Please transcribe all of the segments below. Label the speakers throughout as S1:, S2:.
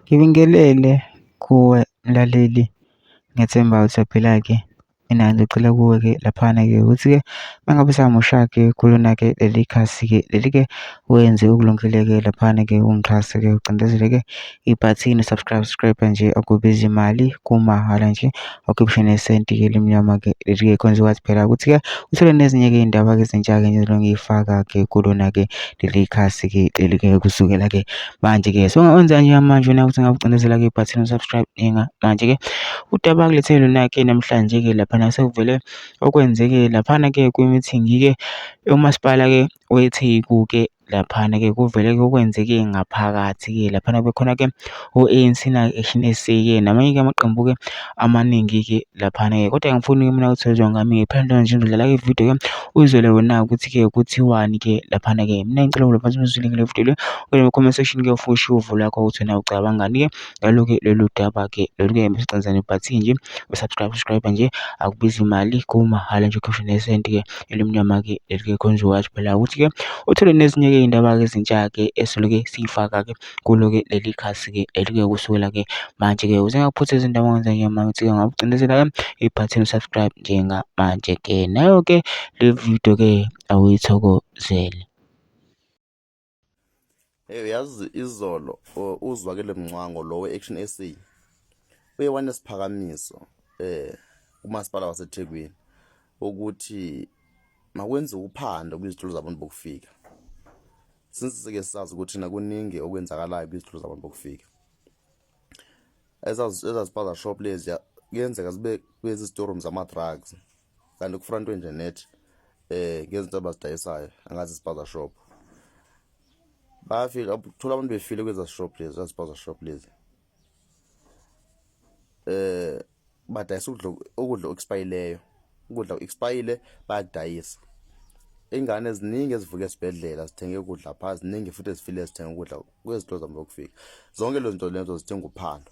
S1: Ngibingelele kuwe mlaleli, ngiyethemba ukuthi uyaphila-ke. Mina ngizocela kuwe-ke laphana-ke ukuthi-ke uma ngabe usamusha-ke kulona-ke leli khasi-ke leli-ke wenze okulungile-ke laphana-ke ungixhase-ke ucindezele-ke ibhathini subscribe subscribe nje akubizi imali kumahhala nje awukhiphe nesenti-ke elimnyama-ke leli-ke khona uzokwazi phela ukuthi-ke uthole nezinye-ke iy'ndaba-ke ezintsha-ke nje ngiyifaka-ke kulona-ke leli khasi-ke leli-ke kusukela-ke manje-ke. So wenza njengamanje wena ukuthi ngabe ucindezela-ke ibhathini subscribe manje-ke udaba akulethe lona-ke namhlanje-ke laphana sekuvele okwenzeke laphana-ke kwi-meeting-ke umasipala-ke weTheku-ke laphana-ke kuvele-ke okwenzeke ngaphakathi-ke laphana bekhona-ke o-ANC na-Action SA-ke namanye-ke amaqembu-ke amaningi-ke laphana-ke kodwa angifuni-ke mina ukuthi uzwe ngami-ke phela nje ngizodlala-ke ividiyo-ke uzwele wena ukuthi-ke kuthiwani-ke laphana-ke mina ngicela ukuba phansi uzwile le video le ungene comment section-ke ufushe uvo lwakho ukuthi wena ucabangani-ke ngalo-ke lolu daba-ke lolu-ke bese ibhathini nje usubscribe subscribe nje akubizi imali kumahhala nje ukhishwe nesenti-ke elimnyama-ke leli-ke khona uzokwazi phela ukuthi-ke uthole nezinye-ke iy'ndaba-ke ezintsha-ke esiloke siyifaka-ke kulo-ke leli khasi-ke leli-ke kusukela-ke manje-ke uze ngakuphuthi izindaba ongenza njengamanje ukuthi-ke ngakucindezela-ke ibhathini subscribe njengamanje-ke nayo-ke le video-ke awuyithokozele.
S2: Hey uyazi izolo uzwakele Mncwango lo we-Action SA uye wanesiphakamiso umasipala waseThekwini ukuthi makwenziwe uphando kwizitulo zabantu bokufika since sike sazi ukuthi nakuningi okwenzakalayo kwizitulo zabantu bokufika ezazipaza shop lezi kuyenzeka zibe kwezi storeroom zama-drugs kanti kufrontwe nje net ngezinto abazidayisayo angazi ispaza shop bayafika thola abantu befile kweza shop lezi zaspaza shop lezi badayisa ukudla ukudla oexpireyo ukudla oexpire bayakudayisa ingane eziningi ezivuka esibhedlela zithenge ukudla pha ziningi futhi ezifile zithenga ukudla kwezitolo zabo zokufika zonke lezo zinto lezo zithenga uphando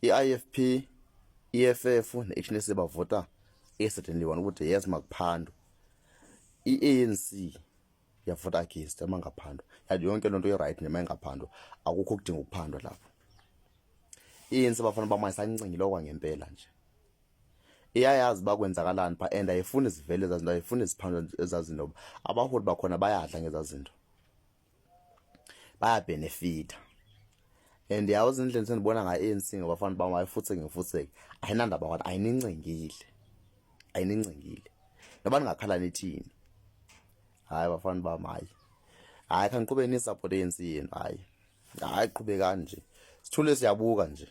S2: i-IFP EFF ne-Action SA bavota e-certainly one ukuthi yes makuphandwe i-ANC yavota against amangaphandwa yathi yonke lento i-right noma ingaphandwa akukho okudinga ukuphandwa lapho i-ANC abafana bamanje sancingile okwangempela nje iyayazi bakwenzakalani pha and ayifuni zivele ezazinto ayifuni ziphandwe ezazinto abaholi bakhona bayadla ngezazinto bayabhenefitha and yazi indlela sendibona ngayo ANC ngabafana bami hayi futhi ngifutheke ayinandaba kwathi ayinincengile ayinincengile noba ningakhala nithini hayi bafana bami hayi hayi khangiqhubeke ni-support ANC yenu hayi hayi qhubekani nje sithule siyabuka nje.